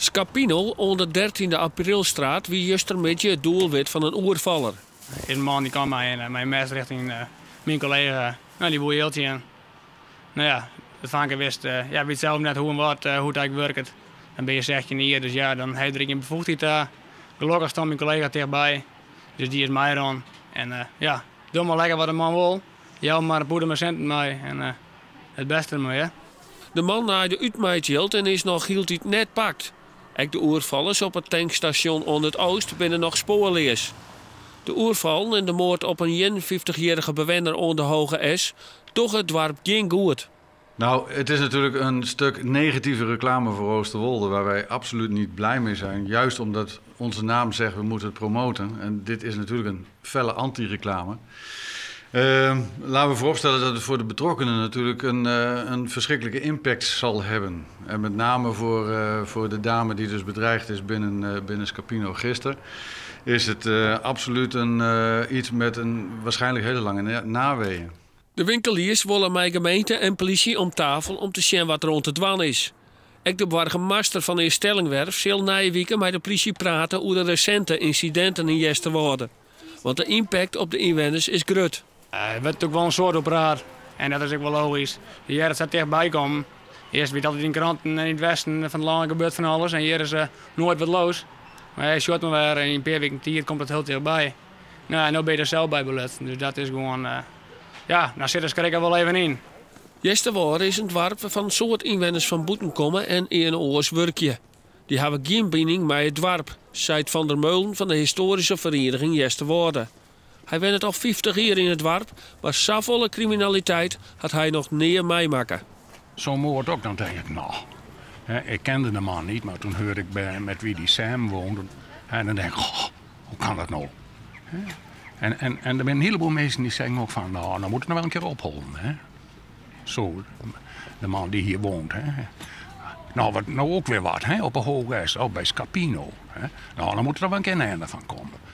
Scapino oan de Dertiende Aprilstraat wie justermiddei it doelwit fan in oerfaller. In man dy kaam mei in mes rjochting myn kollega. No, dy woe jild sjen. No ja, it fanke wist, ja, wit sels net hoe en wat, hoe't it eigentlik wurket. Dan bin je 16 jier, dus ja, dan ha je der ek gjin befoegdheid ta. Gelokkich stond myn kollega tichtby, dus dy is meirûn. En ja, doch mar lekker wat de man wol. Jou mar in pûde mei sinten mei en it bêste dermei, hè. De man naaide út mei it jild en is noch hieltyd net pakt. Ek de oerfallers op it tankstasjon oan it Oost binne noch spoarleas. De oerfallen en de moard op in 51-jierrige bewenner oan de Hoge Es dogge it doarp gjin goed. Nou, het is natuurlijk een stuk negatieve reclame voor Oosterwolde, waar wij absoluut niet blij mee zijn. Juist omdat onze naam zegt we moeten het promoten. En dit is natuurlijk een felle anti-reclame. Laten we vooropstellen dat het voor de betrokkenen natuurlijk een verschrikkelijke impact zal hebben. En met name voor de dame die dus bedreigd is binnen Scapino gisteren, is het absoluut iets met een waarschijnlijk hele lange naweeën. De winkeliers wolle mei gemeente en polysje om tafel om te sjen wat der oan te dwaan is. Ek de boargemaster fan Eaststellingwerf sil nije wike mei de polysje prate oer de resinte ynsidinten yn Easterwâlde. Want de impact op de ynwenners is grut. Der wurdt natuerlik wol in soad oer praat en dat is ek wol logysk. Je hearre it sa tichtby kommen. Earst wie it altyd yn kranten en yn it westen fan it lân gebeurt fan alles en hjir is noait wat los. Mar je sjocht mar wer, yn in pear wiken tiid komt it hiel tichtby. No ja, no bin je der sels by belutsen, dus dat is gewoan, ja, dan sit de skrik der wol even yn. Easterwâlde is in doarp wêrfan't in soad ynwenners fan bûten komme en earne oars wurkje. Dy hawwe gjin bining mei it doarp, seit Van der Meulen fan de Histoaryske Ferieniging Easterwâlde. Hy wennet al 50 jier yn it doarp, mar safolle kriminaliteit hat hy noch nea meimakke. Zo'n moord ook, dan denk ik, nou, hè, ik kende de man niet, maar toen hoorde ik met wie die samen woonde. En dan denk ik, oh, hoe kan dat nou? Hè? En er zijn een heleboel mensen die zeggen ook van, nou, dan moet het nog wel een keer ophouden. Hè? Zo, de man die hier woont. Hè? Nou, wat, nou ook weer wat, hè? Op de Hoge Es, oh, bij Scapino. Hè? Nou, dan moet er wel een keer een einde van komen.